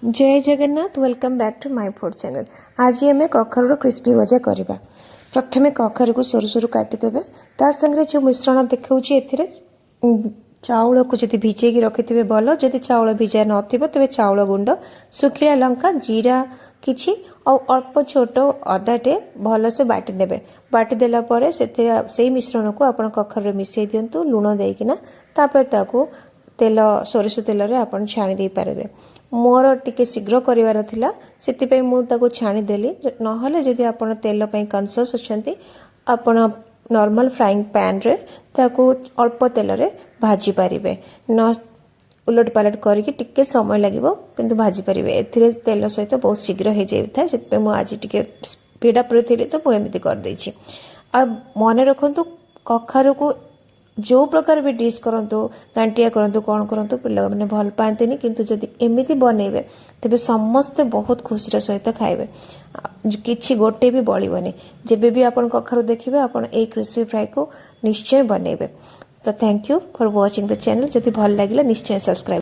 Jay Jagannath, welcome back to my food channel। ଆଜି ଆମେ କଖାରୁର crispy ଭଜା କରିବା। ପ୍ରଥମେ କଖାରୁକୁ ସରୁ ସରୁ କାଟିଦେବେ। ତା ସାଙ୍ଗରେ ଯେଉଁ ମିଶ୍ରଣ ଦେଖାଉଛି, ଏଥିରେ ଚାଉଳକୁ ଯଦି ଭିଜେଇକି ରଖିଥିବେ ଭଲ। ଯଦି ଚାଉଳ ଭିଜା ନଥିବ, ତେବେ ଚାଉଳ ଗୁଣ୍ଡ, ଶୁଖିଲା ଲଙ୍କା, ଜିରା କିଛି ଆଉ ଅଳ୍ପ ଛୋଟ ଅଦାଟେ ଭଲସେ ବାଟି ନେବେ। ବାଟି ଦେଲା ପରେ ସେଥିରେ ସେଇ ମିଶ୍ରଣକୁ ଆପଣ କଖାରୁରେ ମିଶାଇ ଦିଅନ୍ତୁ ଲୁଣ ଦେଇକିନା। ତାପରେ ତାକୁ ତେଲ, ସୋରିଷ ତେଲରେ ଆପଣ ଛାଣି ଦେଇପାରିବେ। ମୋର ଟିକେ ଶୀଘ୍ର କରିବାର ଥିଲା, ସେଥିପାଇଁ ମୁଁ ତାକୁ ଛାଣିଦେଲି। ନହେଲେ ଯଦି ଆପଣ ତେଲ ପାଇଁ କନସିୟସ୍ ଅଛନ୍ତି, ଆପଣ ନର୍ମାଲ ଫ୍ରାଇଂ ପ୍ୟାନ୍ରେ ତାକୁ ଅଳ୍ପ ତେଲରେ ଭାଜି ପାରିବେ। ନ ଉଲଟ ପାଲଟ କରିକି ଟିକେ ସମୟ ଲାଗିବ, କିନ୍ତୁ ଭାଜି ପାରିବେ। ଏଥିରେ ତେଲ ସହିତ ବହୁତ ଶୀଘ୍ର ହେଇଯାଇଥାଏ। ସେଥିପାଇଁ ମୁଁ ଆଜି ଟିକେ ସ୍ପିଡ୍ ଅପ୍ରେ ଥିଲି, ତ ମୁଁ ଏମିତି କରିଦେଇଛି। ଆଉ ମନେ ରଖନ୍ତୁ, କଖାରୁକୁ ଯେଉଁ ପ୍ରକାର ବି ଡିସ୍ କରନ୍ତୁ, ଗାଣ୍ଠିଆ କରନ୍ତୁ, କ'ଣ କରନ୍ତୁ, ପିଲାମାନେ ଭଲ ପାଆନ୍ତିନି। କିନ୍ତୁ ଯଦି ଏମିତି ବନେଇବେ, ତେବେ ସମସ୍ତେ ବହୁତ ଖୁସିର ସହିତ ଖାଇବେ। କିଛି ଗୋଟେ ବି ବଳିବନି। ଯେବେ ବି ଆପଣ କଖାରୁ ଦେଖିବେ, ଆପଣ ଏଇ କ୍ରିସ୍ପି ଫ୍ରାଇକୁ ନିଶ୍ଚୟ ବନେଇବେ। ତ thank you for watching the channel। ଯଦି ଭଲ ଲାଗିଲା, ନିଶ୍ଚୟ ସବସ୍କ୍ରାଇବ୍।